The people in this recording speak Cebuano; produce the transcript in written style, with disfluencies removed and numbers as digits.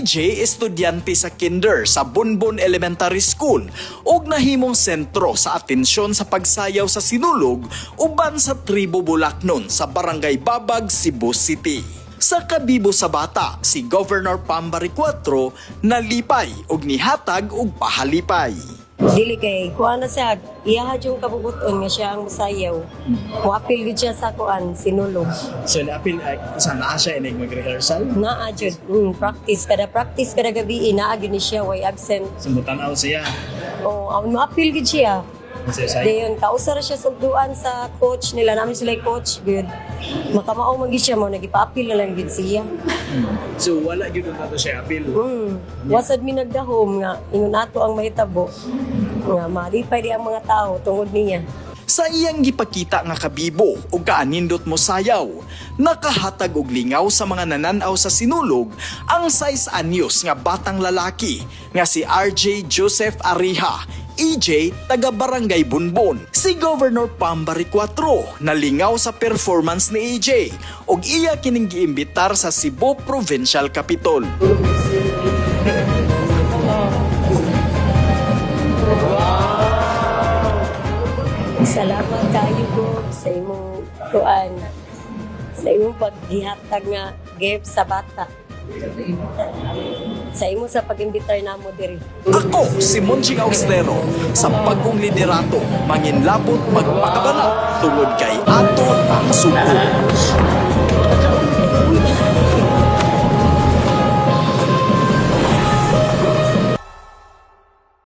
AJ estudyante sa kinder sa Bonbon Elementary School ug nahimong sentro sa atensyon sa pagsayaw sa Sinulog uban sa Tribo Bulaknon sa Barangay Babag, Cebu City. Sa kabibo sa bata, si Governor Pam Baricuatro nalipay ug nihatag og pahalipay. Dili kay kuan na siya, iyaha yung kabubuton nga siya ang musayaw. Muapil gud siya sa kuan Sinulog. So, naapil, sa naa siya inig mag-rehearsal? Naa jud, practice kada practice kada gabi naa gyud ni siya, way absent. So, mutanaw siya. Oh, ang muapil gud siya. Kasi sa Dayon kausa ra siya sugduan sa coach nila, namin sila coach gud. Makamao man gyud siya mo nagipaapil na lang gyud siya. So, wala gyud na to siya apil. Wasad mi nagdahom nga ingon ato ang mahitabo nga malipay di ang mga tao tungod niya. Sa iyang gipakita nga kabibo ug kaanindot mo sayaw, nakahatag og lingaw sa mga nananaw sa Sinulog ang 6 anyos nga batang lalaki nga si RJ Joseph Ariha, EJ taga Barangay Bonbon. Si Governor Pam Baricuatro nalingaw sa performance ni EJ ug iya kining giimbitar sa Cebu Provincial Capitol. Salamat kayo ko sa imong kuan, sa imong paggihatag nga gift sa bata. Sa imo sa pag-imbitar namo diri. Ako si Monching Austero sa bagong liderato, manginlabot magpakabana tungod kay ato ang suko.